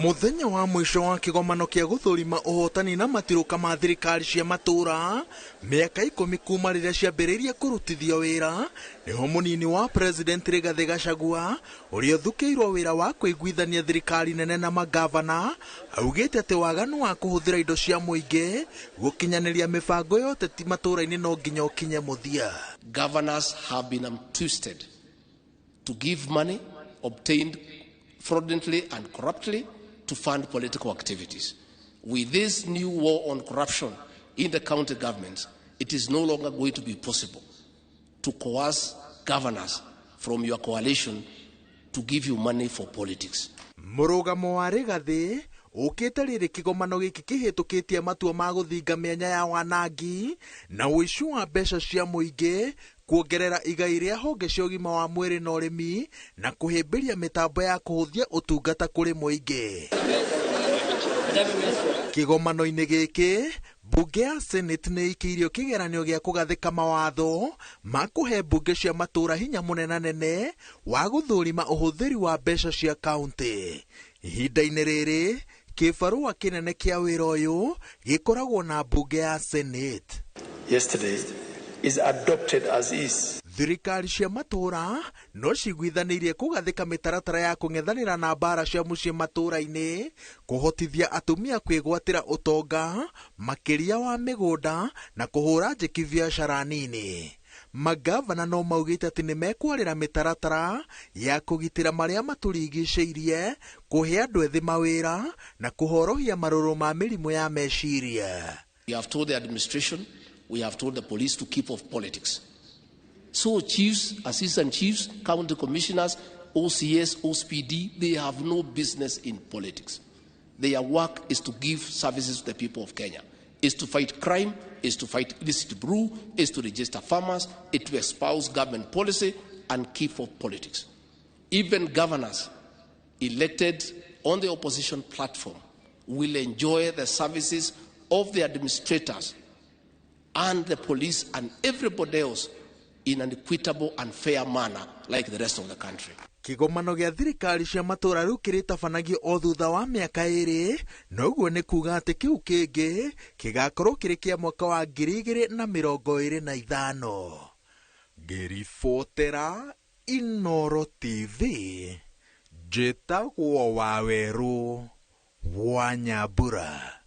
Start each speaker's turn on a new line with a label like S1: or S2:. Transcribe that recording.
S1: Mũthenya wa mũico wa kĩgomano kĩa gũthũrima ũhotani na matirũka ma thirikari cia matũra mĩaka 10 kuma rĩrĩa ciambĩrĩirie kũrutithio wĩra, nĩho mũnini wa President Rigathĩ Gachagua ũrĩa ũthukĩirwo wĩra wa kũiguithania thirikari nene na magavana augĩte atĩ waganu wa kũhũthĩra indo cia mũingĩ gũkinyanĩria mĩbango ya ũteti matũra-inĩ no nginya ũkinye mũthia.
S2: Governors have been twisted to give money obtained fraudulently and corruptly to fund political activities. With this new war on corruption in the county governments, it is no longer going to be possible to coerce governors from your coalition to give you money for politics.
S1: Mũrũgamo wa Rigathĩ ũkĩte rĩrĩ kĩgomano gĩkĩ kĩhĩtũkĩtie matua ma gũthinga mĩanya ya wanangi na ũici wa mbeca cia mũingĩ, kuongerera igai rĩa honge cia ũgima wa mwĩrĩ na ũrĩmi, na kũhĩmbĩria mĩtambo ya kũhũthia ũtungata kũrĩ mũingĩ. Kĩgomano-inĩ gĩkĩ, mbunge ya Senate nĩ ĩikĩirio kĩgeranio gĩa kũgathĩka mawatho ma kũhe mbunge cia matũra hinya mũnenanene wa gũthũrima ũhũthĩri wa mbeca cia kaunti. Ihinda-inĩ rĩrĩ, kĩbarũa kĩnene kĩa wĩra ũyũ gĩkoragwo na mbunge ya Senate.
S3: Yesterday is adopted as is.
S1: Thirikari cia matũra no ciguithanĩirie kũgathĩka mĩtaratara ya kũng'ethanĩra na mbara cia mũciĩ matũra-inĩ, kũhotithia atumia kwĩgwatĩra ũtonga makĩria wa mĩgũnda na kũhũra njeki biacara nini. Magavana no maugĩte atĩ nĩ mekwarĩra mĩtaratara ya kũgitĩra marĩa matũrigicĩirie, kũhe andũ ethĩ mawĩra na kũhorohia marũrũ ma mĩrimũ ya meciria.
S2: We have told the administration, we have told the police to keep off politics. So chiefs, assistant chiefs, county commissioners, OCS, OCPD, they have no business in politics. Their work is to give services to the people of Kenya, is to fight crime, is to fight illicit brew, is to register farmers, is to espouse government policy and keep off politics. Even governors elected on the opposition platform will enjoy the services of the administrators and the police and everybody else in an equitable and fair manner like the rest of the country.
S1: Kĩgomano gĩa thirikari cia matũra rĩu kĩrĩtabanagio o thutha wa mĩaka 2, noguo nĩ kuga atĩ kĩu kĩngĩ gĩgakorwo kĩrĩ kĩa mwaka wa 2025. Ngĩribotera Inooro TV, njĩtagwo Wawerũ wa Nyambura.